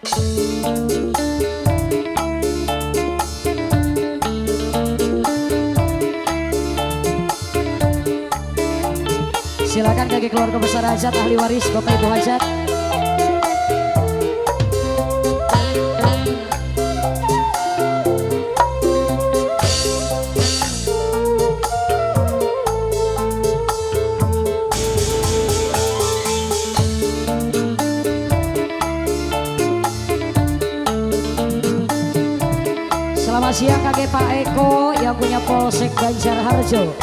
Silakan kaki keluarga besar hajat, ahli waris, Bapak Ibu hajat. Selamat siang kakek Pak Eko yang punya Polsek Banjarharjo.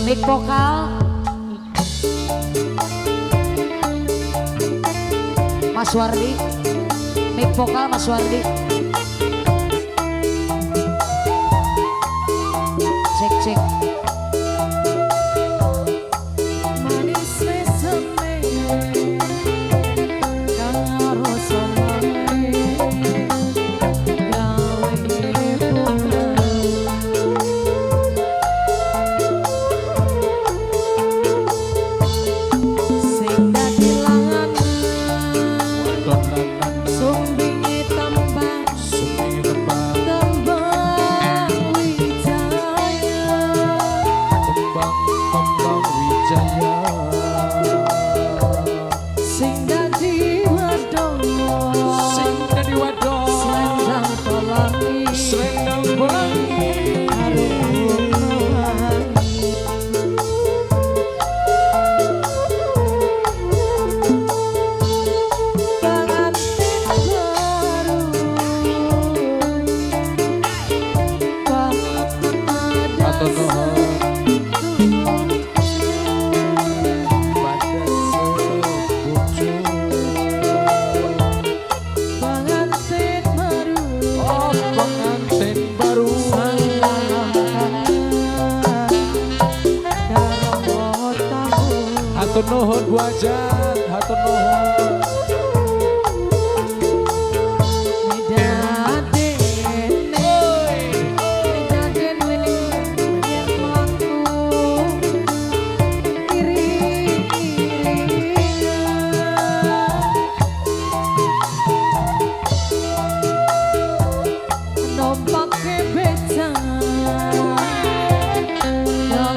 Mic vokal Mas Wardi, mic vokal Mas Wardi. Cek cek. Manis meseme kang rasa gawe bunga sing dadi lanang sumbinge tembang tembang wijaya Kembang wijaya sing dadi wadon sing dadi wadon selendang pelangi selendang pelangi pengantin baru pada Hatur nuhun. Pada sepucu pengantin baru oh pengantin baru hatur nuhun Bu Hajat, hatur nuhun.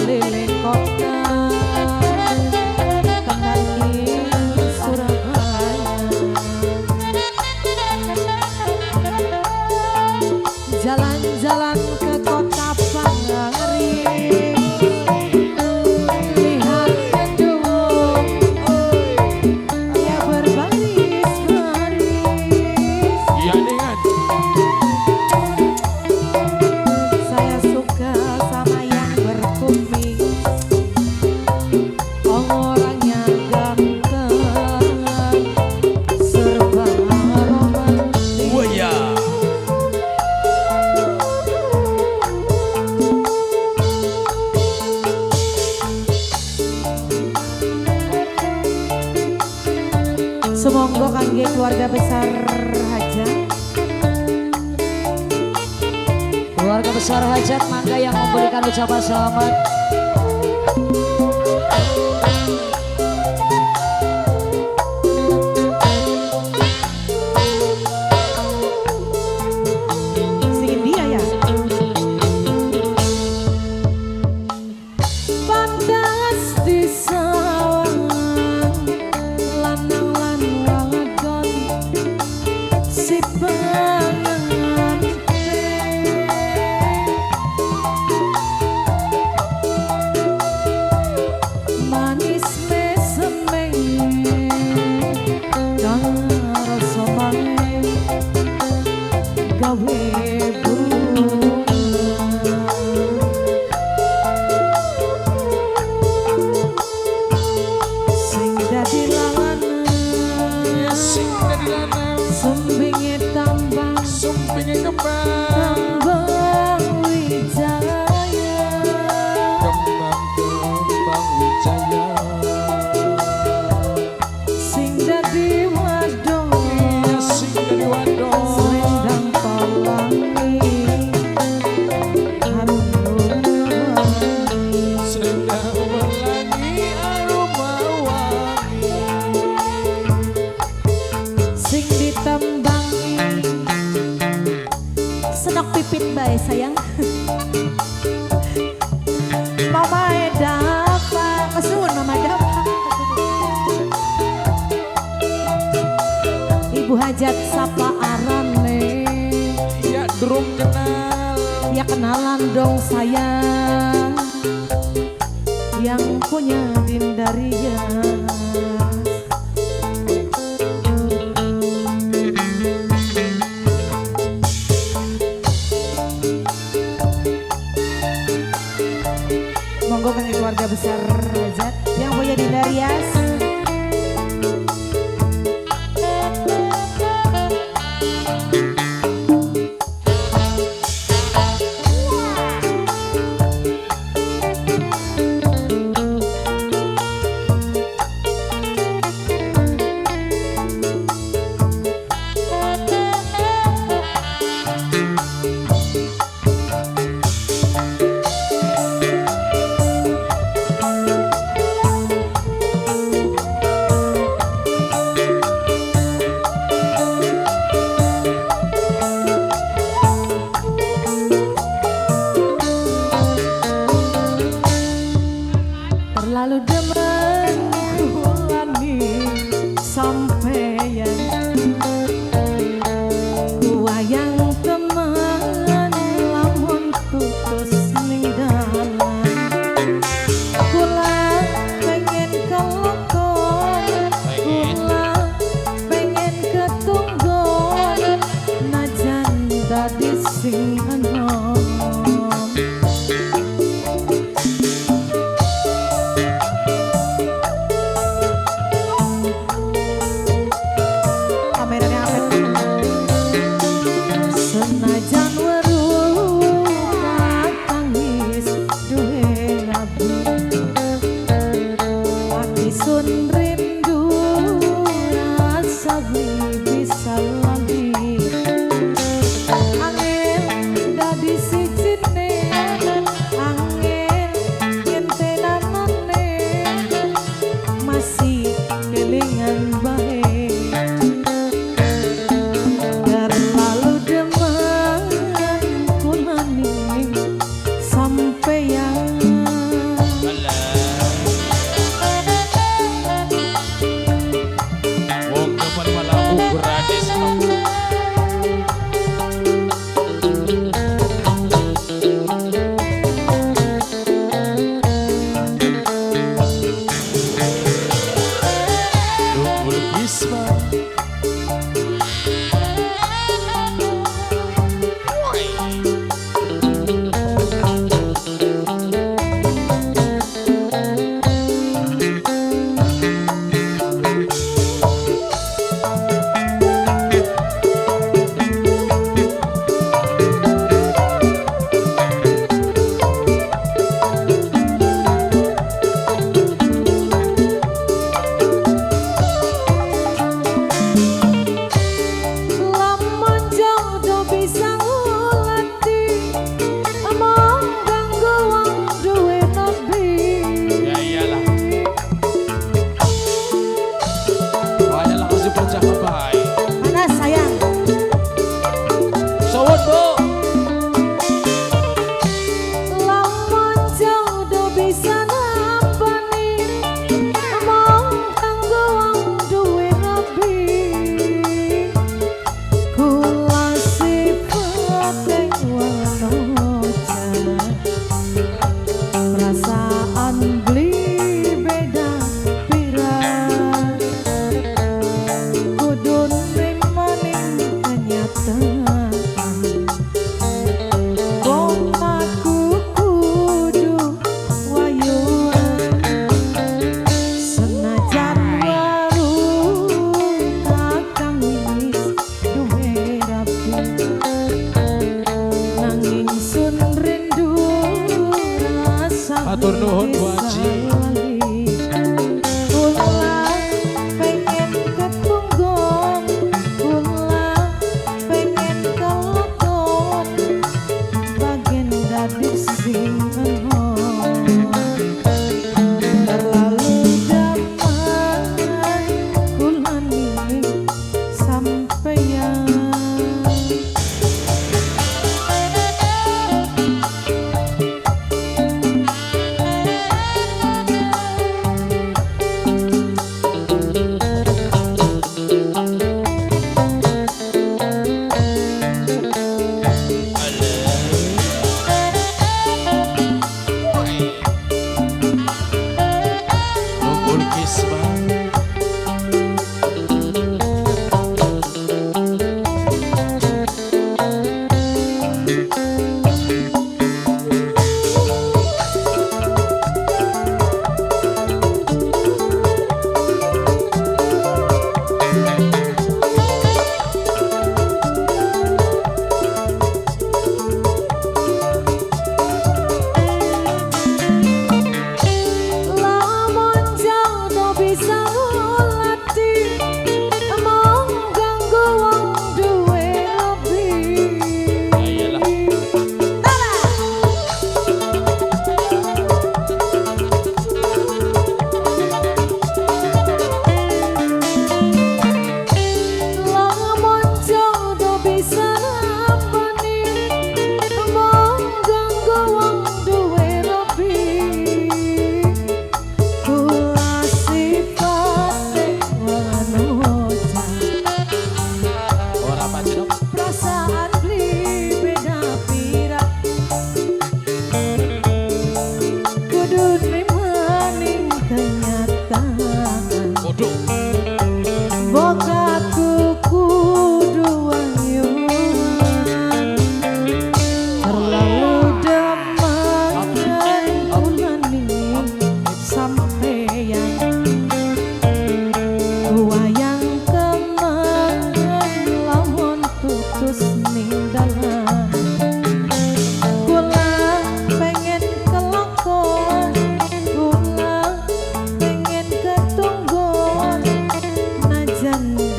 Keliling kota kembali Surabaya jalan-jalan ke kota Paris lihat gedung ya berbaris-baris Iya dengan saya suka sama yang berkumis orangnya ganteng serba romantis. Wah Semoga kangge keluarga besar hajat. Keluarga besar hajat mangga yang memberikan ucapan selamat. Singin dia ya. Pantas di sawang lanang lan wadon si pengantin manis meseme kang rasa maneh gawe bunga sing dadi lanang sing dadi lanang sumbinge tambang sumpinge kembang tambang wijaya kembang kembang wijaya sing dadi wadon Pipit bae sayang. Mama Dapa, kesuwun Mama Dapa. Ibu Hajat sapa arane? Ya durung kenal. Ya kenalan dong sayang. Yang punya Dinda Rias. Monggo kangge keluarga besar Hajat yang punya Dinda Rias. Terlalu demen kulani sampeyan, wayang teman lamun putus ning dalan. Kula pengen kelakon, kula pengen ketunggon, najan dadi sing enom. Senajan weruh tangis duwe rabi, ati sun rindu rasa beli bisa lali. Angel dadi sijine, angel nyentenanane, masih kelingan bae. Terlalu demen kulani sampeyan. Wong depan malah gratis. Tunggul Bisma.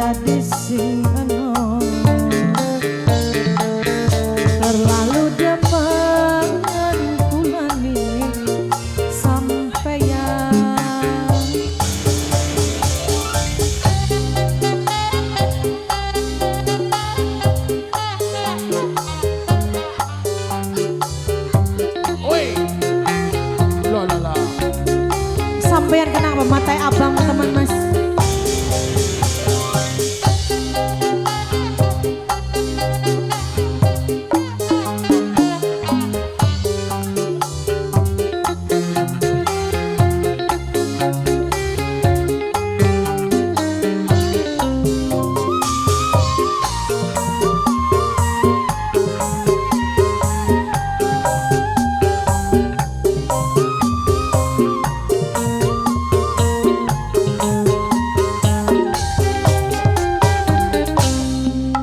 dadi sing enom. Terlalu demen kulani sampeyan. Oi. Lah lah lah. Sampeyan kenapa matai abang teman mas?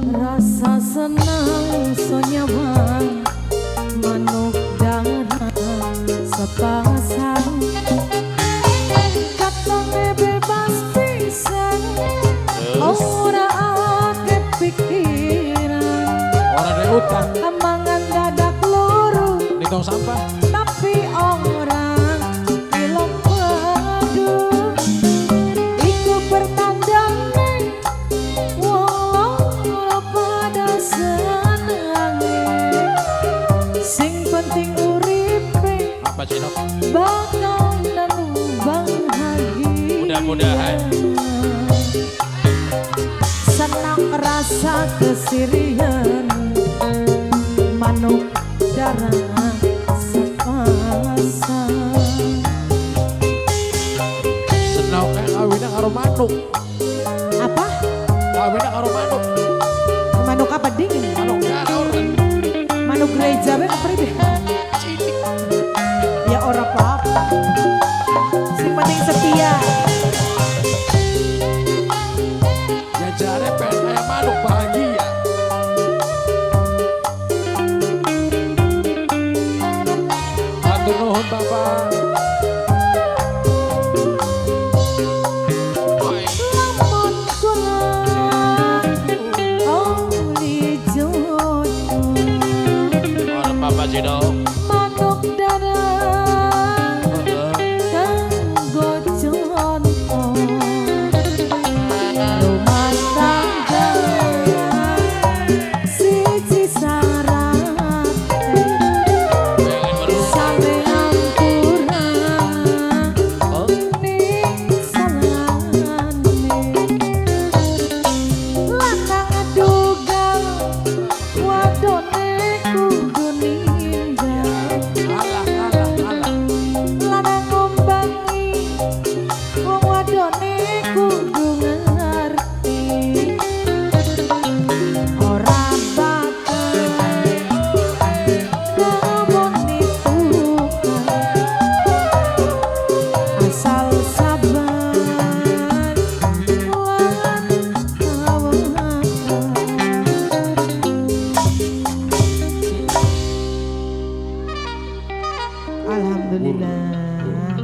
Rasa senang sonyawang manuk darah sepasang. Katone bebas pisan, ora akeh pikiran. Ora ada utang. Mangan dadak loro Di tong sampah. tapi ora ilong padu. Iku pertandane wong loro pada senange. Sing penting uripe Apa Cinok? bakal nanu bahagia. Mudah-mudahan. Senang rasa kesirian manuk darah sepasang. Senok kawinnya karo manuk. Apa? Kawinnya karo manuk. Manuk apa dingin? Manuk darah orang. Manuk gereja be apa pribe? Cilik. Ya ora apa-apa. Sing penting setia. Ya jare pengen kayak manuk bahagia. Matur nuwun Bapak. Oi. Lamun kula oli jodoh Ora Bapak Cinok. manuk darah Heeh. kanggo contoh rumah tangga siji sarate Pengen weruh. sampe ampura Oh. ning salahane lanang dugal wadone kudu ninggal. Alah alah alah. Lanang ngombangi wong wadone kudu ngerti. Ora bakal ngemoni tukang asal sabar lan tawakal. Alhamdulillah.